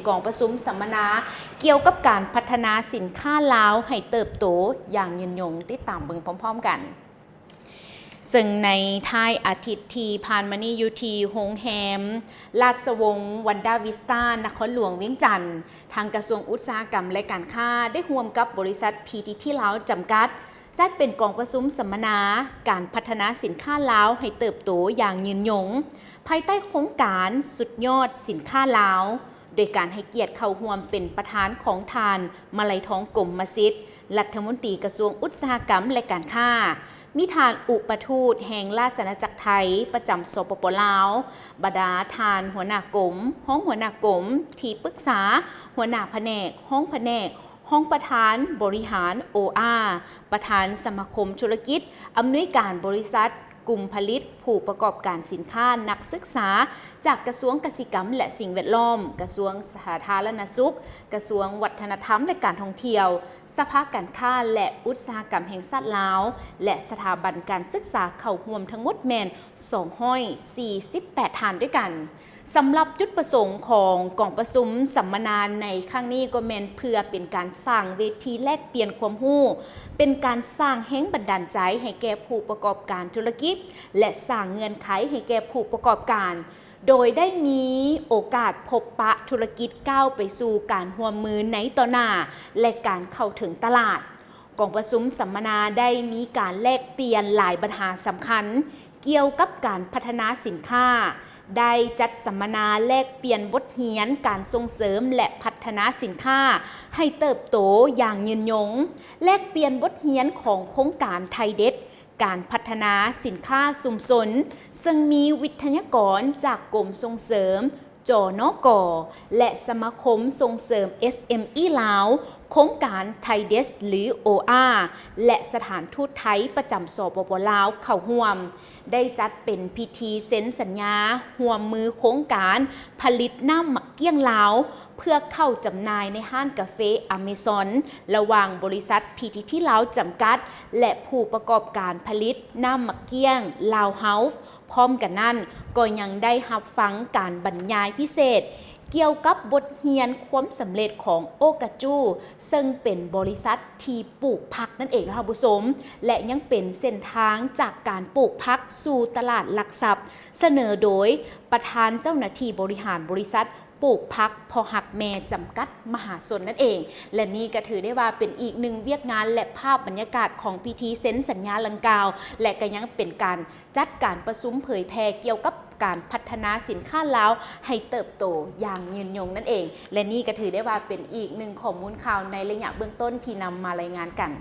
ກອງປະຊຸມສຳມະນາກ່ຽວກັບການພັດທະນາສິນຄ້າລາວໃຫ້ເຕີບໂຕຢ່າງຍືນຍົງ. ຕິດຕາມເບິ່ງພ້ອມໆກັນ. ເຊິ່ງໃນທ້າຍອາທິດທີ່ຜ່ານມານີ້ ຢູ່ທີ່ໂຮງແຮມລາຊະວົງວັນດາວິສຕາ ນະຄອນຫຼວງວຽງຈັນ, ທາງກະຊວງອຸດສາຫະກຳ ແລະ ການຄ້າ ໄດ້ຮ່ວມກັບບໍລິສັດ ພີທີທີ ລາວ ຈຳກັດ ຈັດເປັນກອງປະຊຸມສຳມະນາການພັດທະນາສິນຄ້າລາວໃຫ້ເຕີບໂຕຢ່າງຍືນຍົງ ພາຍໃຕ້ໂຄງການສຸດຍອດສິນຄ້າລາວ, ໂດຍການໃຫ້ກຽດເຂົ້າຮ່ວມເປັນປະທານຂອງທ່ານ ມະໄລທອງ ກົມມະສິດ ລັດຖະມົນຕີກະຊວງອຸດສາຫະກຳ ແລະ ການຄ້າ, ມີທ່ານອຸປະທູດແຫ່ງລາຊະອານາຈັກໄທປະຈຳ ສປປ ລາວ, ບັນດາທ່ານຫົວໜ້າກົມ, ຮອງຫົວໜ້າກົມ, ທີ່ປຶກສາ, ຫົວໜ້າພະແນກ, ຮອງພະແນກ, ຮອງປະທານບໍລິຫານ ໂອອາ, ປະທານສະມາຄົມທຸລະກິດ, ອຳນວຍການບໍລິສັດ, ກຸ່ມຜະລິດ, ຜູ້ປະກອບການສິນຄ້າ, ນັກສຶກສາຈາກກະຊວງກະສິກຳ ແລະ ສິ່ງແວດລ້ອມ, ກະຊວງສາທາລະນະສຸກ, ກະຊວງວັດທະນະທຳ ແລະ ການທ່ອງທ່ຽວ, ສະພາການຄ້າ ແລະ ອຸດສາຫະກຳແຫ່ງຊາດລາວ ແລະ ສະຖາບັນການສຶກສາເຂົ້າຮ່ວມທັງໝົດແມ່ນສອງຮ້ອຍສີ່ສິບແປດທ່ານດ້ວຍກັນ. ສຳລັບຈຸດປະສົງຂອງກອງປະຊຸມສຳມະນາໃນຄັ້ງນີ້ ກໍແມ່ນເພື່ອເປັນການສ້າງເວທີແລກປ່ຽນຄວາມຮູ້, ເປັນການສ້າງແຮງບັນດານໃຈໃຫ້ແກ່ຜູ້ປະກອບການທຸລະກິດ ແລະ ສ້າງເງື່ອນໄຂໃຫ້ແກ່ຜູ້ປະກອບການ, ໂດຍໄດ້ມີໂອກາດພົບປະທຸລະກິດກ້າວໄປສູ່ການຮ່ວມມືໃນຕໍ່ໜ້າ ແລະ ການເຂົ້າເຖິງຕະຫຼາດ. ກອງປະຊຸມສຳມະນາໄດ້ມີການແລກປ່ຽນຫຼາຍບັນຫາສຳຄັນກ່ຽວກັບການພັດທະນາສິນຄ້າ, ໄດ້ຈັດສຳມະນາແລກປ່ຽນບົດຮຽນການສົ່ງເສີມ ແລະ ພັດທະນາສິນຄ້າໃຫ້ເຕີບໂຕຢ່າງຍືນຍົງ, ແລກປ່ຽນບົດຮຽນຂອງໂຄງການໄທເດັດ, ການພັດທະນາສິນຄ້າຊຸມຊົນ, ເຊິ່ງມີວິທະຍາກອນຈາກກົມສົ່ງເສີມ ຈນກ ແລະ ສະມາຄົມສົ່ງເສີມ ເອສເອັມອີ ລາວ, ໂຄງການໄທເດັດ ຫຼື ໂອອາ ແລະ ສະຖານທູດໄທປະຈຳ ສປປ ລາວ ເຂົ້າຮ່ວມ. ໄດ້ຈັດເປັນພິທີເຊັນສັນຍາຮ່ວມມືໂຄງການຜະລິດນ້ຳໝາກກ້ຽງລາວ ເພື່ອເຂົ້າຈຳໜ່າຍໃນຮ້ານກາເຟອາເມຊອນ ລະຫວ່າງບໍລິສັດ ພີທີທີ ລາວ ຈຳກັດ ແລະ ຜູ້ປະກອບການຜະລິດນ້ຳໝາກກ້ຽງ ລາວເຮົາ. ພ້ອມກັນນັ້ນ ກໍຍັງໄດ້ຮັບຟັງການບັນຍາຍພິເສດກ່ຽວກັບບົດຮຽນຄວາມສຳເລັດຂອງໂອກາຈູ ເຊິ່ງເປັນບໍລິສັດທີ່ປູກຜັກນັ້ນເອງເນາະທ່ານຜູ້ຊົມ ແລະ ຍັງເປັນເສັ້ນທາງຈາກການປູກຜັກສູ່ຕະຫຼາດຫຼັກຊັບ ສະເໜີໂດຍປະທານເຈົ້າໜ້າທີ່ບໍລິຫານບໍລິສັດ ປູກຜັກເພາະຮັກແມ່ ຈຳກັດມະຫາຊົນນັ້ນເອງ. ແລະ ນີ້ກໍຖືໄດ້ວ່າເປັນອີກໜຶ່ງວຽກງານ ແລະ ພາບບັນຍາກາດຂອງພິທີເຊັນສັນຍາດັ່ງກ່າວ ແລະ ກໍຍັງເປັນການຈັດການປະຊຸມເຜີຍແຜ່ກ່ຽວກັບການພັດທະນາສິນຄ້າລາວໃຫ້ເຕີບໂຕຢ່າງຍືນຍົງນັ້ນເອງ. ແລະ ນີ້ກໍຖືໄດ້ວ່າເປັນອີກໜຶ່ງຂໍ້ມູນຂ່າວໃນໄລຍະເບື້ອງຕົ້ນທີ່ນຳມາລາຍງານກັນ.